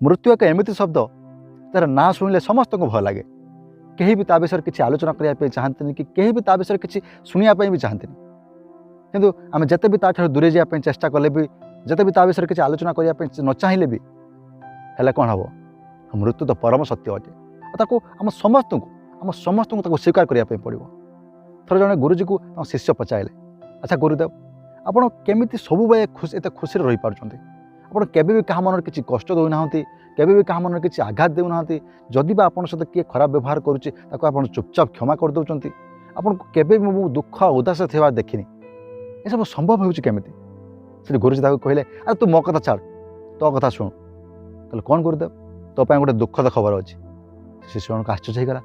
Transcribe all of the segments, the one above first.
ମୃତ୍ୟୁ ଏକ ଏମିତି ଶବ୍ଦ ଯାହାର ନାଁ ଶୁଣିଲେ ସମସ୍ତଙ୍କୁ ଭୟ ଲାଗେ। କେହି ବି ତା ବିଷୟରେ କିଛି ଆଲୋଚନା କରିବା ପାଇଁ ଚାହାନ୍ତିନି କି କେହି ବି ତା ବିଷୟରେ କିଛି ଶୁଣିବା ପାଇଁ ବି ଚାହାନ୍ତିନି। କିନ୍ତୁ ଆମେ ଯେତେ ବି ତାଠାରୁ ଦୂରେଇ ଯିବା ପାଇଁ ଚେଷ୍ଟା କଲେ ବି, ଯେତେ ବି ତା ବିଷୟରେ କିଛି ଆଲୋଚନା କରିବା ପାଇଁ ନ ଚାହିଁଲେ ବି, ହେଲେ କ'ଣ ହେବ? ମୃତ୍ୟୁ ତ ପରମ ସତ୍ୟ ଅଟେ ଆଉ ତାକୁ ଆମ ସମସ୍ତଙ୍କୁ ତାକୁ ସ୍ୱୀକାର କରିବା ପାଇଁ ପଡ଼ିବ। ଥରେ ଜଣେ ଗୁରୁଜୀକୁ ତାଙ୍କ ଶିଷ୍ୟ ପଚାରିଲେ, "ଆଚ୍ଛା ଗୁରୁଦେବ, ଆପଣ କେମିତି ସବୁବେଳେ ଖୁସି, ଏତେ ଖୁସିରେ ରହିପାରୁଛନ୍ତି? ଆପଣ କେବେ ବି କାହା ମନରେ କିଛି କଷ୍ଟ ଦେଉନାହାନ୍ତି, କେବେ ବି କାହା ମନରେ କିଛି ଆଘାତ ଦେଉନାହାନ୍ତି। ଯଦି ବା ଆପଣଙ୍କ ସହିତ କିଏ ଖରାପ ବ୍ୟବହାର କରୁଛି, ତାକୁ ଆପଣ ଚୁପଚାପ କ୍ଷମା କରିଦେଉଛନ୍ତି। ଆପଣଙ୍କୁ କେବେ ବି ମୁଁ ଦୁଃଖ ଆଉ ଉଦାସ ଥିବା ଦେଖିନି। ଏସବୁ ସମ୍ଭବ ହେଉଛି କେମିତି?" ସେଠି ଗୁରୁଜୀ ତାକୁ କହିଲେ, "ଆରେ, ତୁ ମୋ କଥା ଛାଡ଼, ତୋ କଥା ଶୁଣୁ।" କହିଲେ, "କ'ଣ ଗୁରୁଦେବ?" "ତୋ ପାଇଁ ଗୋଟେ ଦୁଃଖଦ ଖବର ଅଛି।" ଶିଷ୍ୟ ଜଣକ ଆଶ୍ଚର୍ଯ୍ୟ ହେଇଗଲା।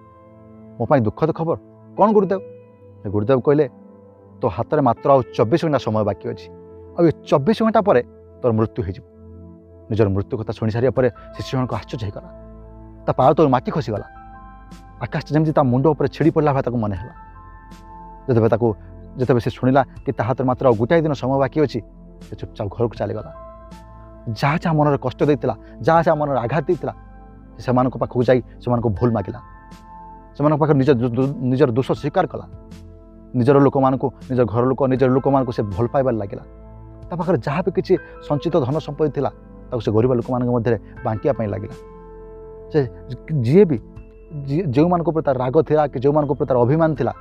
"ମୋ ପାଇଁ ଦୁଃଖଦ ଖବର? କ'ଣ ଗୁରୁଦେବ?" ଗୁରୁଦେବ କହିଲେ, "ତୋ ହାତରେ ମାତ୍ର ଆଉ 24 ଘଣ୍ଟା ସମୟ ବାକି ଅଛି ଆଉ ଏ 24 ଘଣ୍ଟା ପରେ ତୋର ମୃତ୍ୟୁ ହେଇଯିବ।" ନିଜର ମୃତ୍ୟୁ କଥା ଶୁଣି ସାରିବା ପରେ ଶିଷ୍ୟ ଜଣକ ଆଶ୍ଚର୍ଯ୍ୟ ହେଇଗଲା। ତା ପାଦ ତଳୁ ମାଟି ଖସିଗଲା। ଆକାଶ ଯେମିତି ତା ମୁଣ୍ଡ ଉପରେ ଛିଡ଼ି ପଡ଼ିଲା ଭଳିଆ ତାକୁ ମନେ ହେଲା। ଯେତେବେଳେ ସେ ଶୁଣିଲା କି ତା ହାତରେ ମାତ୍ର ଆଉ ଗୋଟାଏ ଦିନ ସମୟ ବାକି ଅଛି, ସେ ଚୁପଚାପ ଘରକୁ ଚାଲିଗଲା। ଯାହା ଯାହା ମନରେ କଷ୍ଟ ଦେଇଥିଲା, ଯାହା ଯାହା ମନରେ ଆଘାତ ଦେଇଥିଲା, ସେ ସେମାନଙ୍କ ପାଖକୁ ଯାଇ ସେମାନଙ୍କୁ ଭୁଲ ମାଗିଲା। ସେମାନଙ୍କ ପାଖରେ ନିଜର ଦୋଷ ସ୍ୱୀକାର କଲା। ନିଜର ଲୋକମାନଙ୍କୁ, ନିଜ ଘର ଲୋକ, ନିଜର ଲୋକମାନଙ୍କୁ ସେ ଭଲ ପାଇବାରେ ଲାଗିଲା। ତା ପାଖରେ ଯାହା ବି କିଛି ସଞ୍ଚିତ ଧନ ସମ୍ପତ୍ତି ଥିଲା, ତାକୁ ସେ ଗରିବ ଲୋକମାନଙ୍କ ମଧ୍ୟରେ ବାଣ୍ଟିବା ପାଇଁ ଲାଗିଲା। ସେ ଯିଏ ବି ଯିଏ ଯେଉଁମାନଙ୍କ ଉପରେ ତାର ରାଗ ଥିଲା କି ଯେଉଁମାନଙ୍କ ଉପରେ ତାର ଅଭିମାନ ଥିଲା,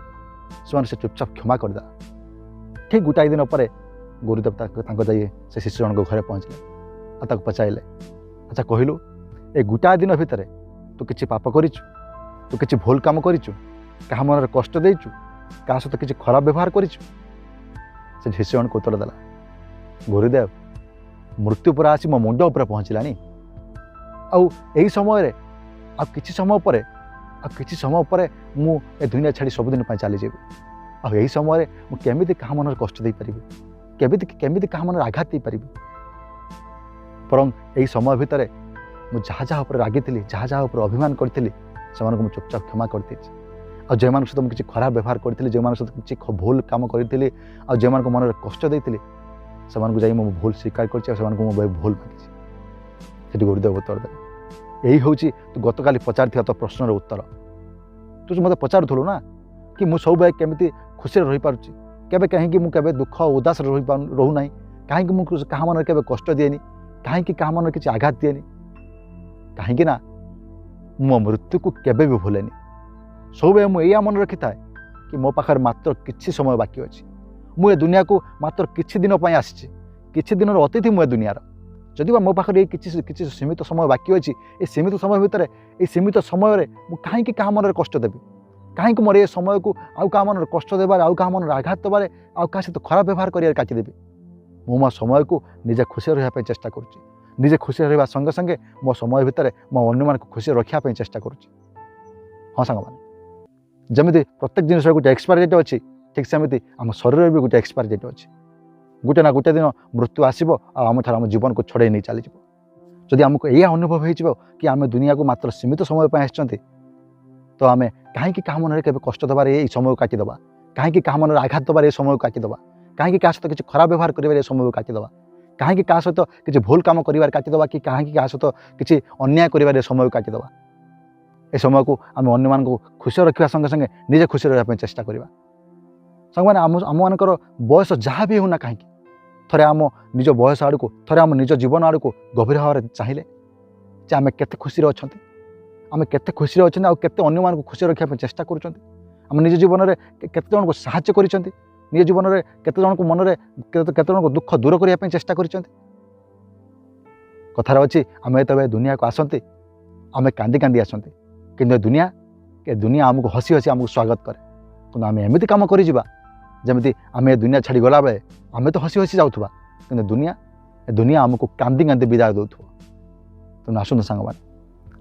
ସେମାନେ ସେ ଚୁପଚାପ କ୍ଷମା କରିଦେଲା। ଠିକ୍ ଗୋଟାଏ ଦିନ ପରେ ଗୁରୁଦେବ ତାଙ୍କ ଯାଇ ସେ ଶିଷ୍ୟ ଜଣଙ୍କ ଘରେ ପହଞ୍ଚିଲେ ଆଉ ତାକୁ ପଚାରିଲେ, "ଆଚ୍ଛା କହିଲୁ, ଏ ଗୋଟାଏ ଦିନ ଭିତରେ ତୁ କିଛି ପାପ କରିଛୁ? ତୁ କିଛି ଭୁଲ କାମ କରିଛୁ? କାହା ମନରେ କଷ୍ଟ ଦେଇଛୁ? କାହା ସହିତ କିଛି ଖରାପ ବ୍ୟବହାର କରିଛୁ?" ସେ ଶିଷ୍ୟ ଜଣକୁ ଉତ୍ତର ଦେଲା, "ଗୁରୁଦେବ, ମୃତ୍ୟୁ ପୁରା ଆସି ମୋ ମୁଣ୍ଡ ଉପରେ ପହଞ୍ଚିଲାଣି ଆଉ ଏହି ସମୟରେ ଆଉ କିଛି ସମୟ ପରେ ମୁଁ ଏ ଦୁନିଆ ଛାଡ଼ି ସବୁଦିନ ପାଇଁ ଚାଲିଯିବି। ଆଉ ଏହି ସମୟରେ ମୁଁ କେମିତି କାହା ମନରେ କଷ୍ଟ ଦେଇପାରିବି? କେମିତି କାହା ମନରେ ଆଘାତ ଦେଇପାରିବି? ବରଂ ଏହି ସମୟ ଭିତରେ ମୁଁ ଯାହା ଯାହା ଉପରେ ରାଗିଥିଲି, ଯାହା ଯାହା ଉପରେ ଅଭିମାନ କରିଥିଲି, ସେମାନଙ୍କୁ ମୁଁ ଚୁପଚାପ କ୍ଷମା କରିଦେଇଛି। ଆଉ ଯେଉଁମାନଙ୍କ ସହିତ ମୁଁ କିଛି ଖରାପ ବ୍ୟବହାର କରିଥିଲି, ଯେଉଁମାନଙ୍କ ସହିତ କିଛି ଭୁଲ କାମ କରିଥିଲି ଆଉ ଯେଉଁମାନଙ୍କ ମନରେ କଷ୍ଟ ଦେଇଥିଲି, ସେମାନଙ୍କୁ ଯାଇ ମୁଁ ଭୁଲ ସ୍ୱୀକାର କରିଛି ଆଉ ସେମାନଙ୍କୁ ମୁଁ ଭୁଲ ମାଗିଛି।" ସେଠି ଗୁରୁଦେବ ଉତ୍ତର ଦେଲେ, "ଏଇ ହେଉଛି ତୁ ଗତକାଲି ପଚାରିଥିବା ତୋ ପ୍ରଶ୍ନର ଉତ୍ତର। ତୁ ଯେଉଁ ମୋତେ ପଚାରୁଥିଲୁ ନା କି ମୁଁ ସବୁବେଳେ କେମିତି ଖୁସିରେ ରହିପାରୁଛି, କେବେ କାହିଁକି ମୁଁ କେବେ ଦୁଃଖ ଉଦାସରେ ରହୁନାହିଁ, କାହିଁକି ମୁଁ କାହା ମନରେ କେବେ କଷ୍ଟ ଦିଏନି, କାହିଁକି କାହା ମନରେ କିଛି ଆଘାତ ଦିଏନି, କାହିଁକି ନା ମୁଁ ମୋ ମୃତ୍ୟୁକୁ କେବେ ବି ଭୁଲେନି। ସବୁବେଳେ ମୁଁ ଏଇଆ ମନେ ରଖିଥାଏ କି ମୋ ପାଖରେ ମାତ୍ର କିଛି ସମୟ ବାକି ଅଛି। ମୁଁ ଏ ଦୁନିଆକୁ ମାତ୍ର କିଛି ଦିନ ପାଇଁ ଆସିଛି। କିଛି ଦିନର ଅତିଥି ମୁଁ ଏ ଦୁନିଆର। ଯଦି ବା ମୋ ପାଖରେ ଏଇ କିଛି କିଛି ସୀମିତ ସମୟ ବାକି ଅଛି, ଏ ସୀମିତ ସମୟ ଭିତରେ, ଏଇ ସୀମିତ ସମୟରେ ମୁଁ କାହିଁକି କାହା ମନରେ କଷ୍ଟ ଦେବି? କାହିଁକି ମୋର ଏ ସମୟକୁ ଆଉ କାହା ମନରେ କଷ୍ଟ ଦେବାରେ, ଆଉ କାହା ମନରେ ଆଘାତ ଦେବାରେ, ଆଉ କାହା ସହିତ ଖରାପ ବ୍ୟବହାର କରିବାରେ କାଟିଦେବି? ମୁଁ ମୋ ସମୟକୁ ନିଜେ ଖୁସିରେ ରହିବା ପାଇଁ ଚେଷ୍ଟା କରୁଛି। ନିଜେ ଖୁସିରେ ରହିବା ସଙ୍ଗେ ସଙ୍ଗେ ମୋ ସମୟ ଭିତରେ ମୋ ଅନ୍ୟମାନଙ୍କୁ ଖୁସିରେ ରଖିବା ପାଇଁ ଚେଷ୍ଟା କରୁଛି।" ହଁ ସାଙ୍ଗମାନେ, ଯେମିତି ପ୍ରତ୍ୟେକ ଜିନିଷର ଗୋଟେ ଏକ୍ସପାୟାର ଡେଟ୍ ଅଛି, ଠିକ୍ ସେମିତି ଆମ ଶରୀରରେ ବି ଗୋଟେ ଏକ୍ସପାୟାର ଡେଟ୍ ଅଛି। ଗୋଟେ ନା ଗୋଟେ ଦିନ ମୃତ୍ୟୁ ଆସିବ ଆଉ ଆମଠାରୁ ଆମ ଜୀବନକୁ ଛଡ଼େଇ ନେଇ ଚାଲିଯିବ। ଯଦି ଆମକୁ ଏଇଆ ଅନୁଭବ ହେଇଯିବ କି ଆମେ ଦୁନିଆକୁ ମାତ୍ର ସୀମିତ ସମୟ ପାଇଁ ଆସିଛନ୍ତି, ତ ଆମେ କାହିଁକି କାହା ମନରେ କେବେ କଷ୍ଟ ଦେବାରେ ଏଇ ସମୟକୁ କାଟିଦେବା? କାହିଁକି କାହା ମନରେ ଆଘାତ ଦେବାରେ ଏ ସମୟକୁ କାଟିଦେବା? କାହିଁକି କାହା ସହିତ କିଛି ଖରାପ ବ୍ୟବହାର କରିବାରେ ଏ ସମୟକୁ କାଟିଦେବା? କାହିଁକି କାହା ସହିତ କିଛି ଭୁଲ କାମ କରିବାରେ କାଟିଦେବା କି କାହିଁକି କାହା ସହିତ କିଛି ଅନ୍ୟାୟ କରିବାରେ ଏ ସମୟକୁ କାଟିଦେବା? ଏ ସମୟକୁ ଆମେ ଅନ୍ୟମାନଙ୍କୁ ଖୁସି ରଖିବା ସଙ୍ଗେ ସଙ୍ଗେ ନିଜେ ଖୁସି ରହିବା ପାଇଁ ଚେଷ୍ଟା କରିବା। ସାଙ୍ଗମାନେ, ଆମମାନଙ୍କର ବୟସ ଯାହା ବି ହେଉନା କାହିଁକି, ଥରେ ଆମ ନିଜ ବୟସ ଆଡ଼କୁ, ଥରେ ଆମ ନିଜ ଜୀବନ ଆଡ଼କୁ ଗଭୀର ଭାବରେ ଚାହିଁଲେ ଯେ ଆମେ କେତେ ଖୁସିରେ ଅଛନ୍ତି, ଆମେ କେତେ ଖୁସିରେ ଅଛନ୍ତି ଆଉ କେତେ ଅନ୍ୟମାନଙ୍କୁ ଖୁସିରେ ରଖିବା ପାଇଁ ଚେଷ୍ଟା କରୁଛନ୍ତି। ଆମ ନିଜ ଜୀବନରେ କେତେ ଜଣଙ୍କୁ ସାହାଯ୍ୟ କରିଛନ୍ତି? ନିଜ ଜୀବନରେ କେତେ ଜଣଙ୍କୁ ମନରେ କେତେ କେତେ ଜଣଙ୍କୁ ଦୁଃଖ ଦୂର କରିବା ପାଇଁ ଚେଷ୍ଟା କରିଛନ୍ତି? କଥାରେ ଅଛି, ଆମେ ଯେତେବେଳେ ଦୁନିଆକୁ ଆସନ୍ତି, ଆମେ କାନ୍ଦି କାନ୍ଦି ଆସନ୍ତି, କିନ୍ତୁ ଏ ଦୁନିଆ ଆମକୁ ହସି ହସି ଆମକୁ ସ୍ୱାଗତ କରେ। କିନ୍ତୁ ଆମେ ଏମିତି କାମ କରିଯିବା ଯେମିତି ଆମେ ଏ ଦୁନିଆ ଛାଡ଼ି ଗଲାବେଳେ ଆମେ ତ ହସି ହସି ଯାଉଥିବା, କିନ୍ତୁ ଏ ଦୁନିଆ ଆମକୁ କାନ୍ଦି କାନ୍ଦି ବିଦାୟ ଦେଉଥିବ। ତେଣୁ ଆସନ୍ତୁ ସାଙ୍ଗମାନେ,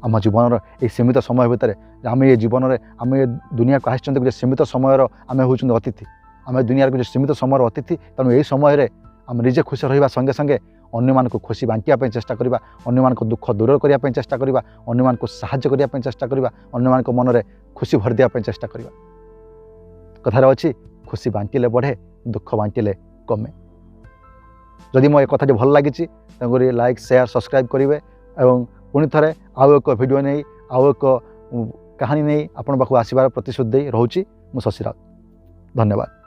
ଆମ ଜୀବନର ଏଇ ସୀମିତ ସମୟ ଭିତରେ ଆମେ ଏ ଜୀବନରେ, ଆମେ ଏ ଦୁନିଆକୁ ଆସିଛନ୍ତି, ଗୋଟେ ସୀମିତ ସମୟର ଆମେ ହେଉଛନ୍ତି ଅତିଥି। ଆମେ ଦୁନିଆର ଗୋଟେ ସୀମିତ ସମୟର ଅତିଥି। ତେଣୁ ଏହି ସମୟରେ ଆମେ ନିଜେ ଖୁସି ରହିବା ସଙ୍ଗେ ସଙ୍ଗେ ଅନ୍ୟମାନଙ୍କୁ ଖୁସି ବାଣ୍ଟିବା ପାଇଁ ଚେଷ୍ଟା କରିବା, ଅନ୍ୟମାନଙ୍କ ଦୁଃଖ ଦୂର କରିବା ପାଇଁ ଚେଷ୍ଟା କରିବା, ଅନ୍ୟମାନଙ୍କୁ ସାହାଯ୍ୟ କରିବା ପାଇଁ ଚେଷ୍ଟା କରିବା, ଅନ୍ୟମାନଙ୍କ ମନରେ ଖୁସି ଭରି ଦେବା ପାଇଁ ଚେଷ୍ଟା କରିବା। କଥାରେ ଅଛି, ଖୁସି ବାଣ୍ଟିଲେ ବଢ଼େ, ଦୁଃଖ ବାଣ୍ଟିଲେ କମେ। ଯଦି ମୋ ଏ କଥାଟି ଭଲ ଲାଗିଛି, ତେଣୁକରି ଲାଇକ୍, ସେୟାର, ସବସ୍କ୍ରାଇବ୍ କରିବେ ଏବଂ ପୁଣି ଥରେ ଆଉ ଏକ ଭିଡ଼ିଓ ନେଇ, ଆଉ ଏକ କାହାଣୀ ନେଇ ଆପଣଙ୍କ ପାଖକୁ ଆସିବାର ପ୍ରତିଶ୍ରୁତି ଦେଇ ରହୁଛି। ମୁଁ ଶଶି ରାଉତ, ଧନ୍ୟବାଦ।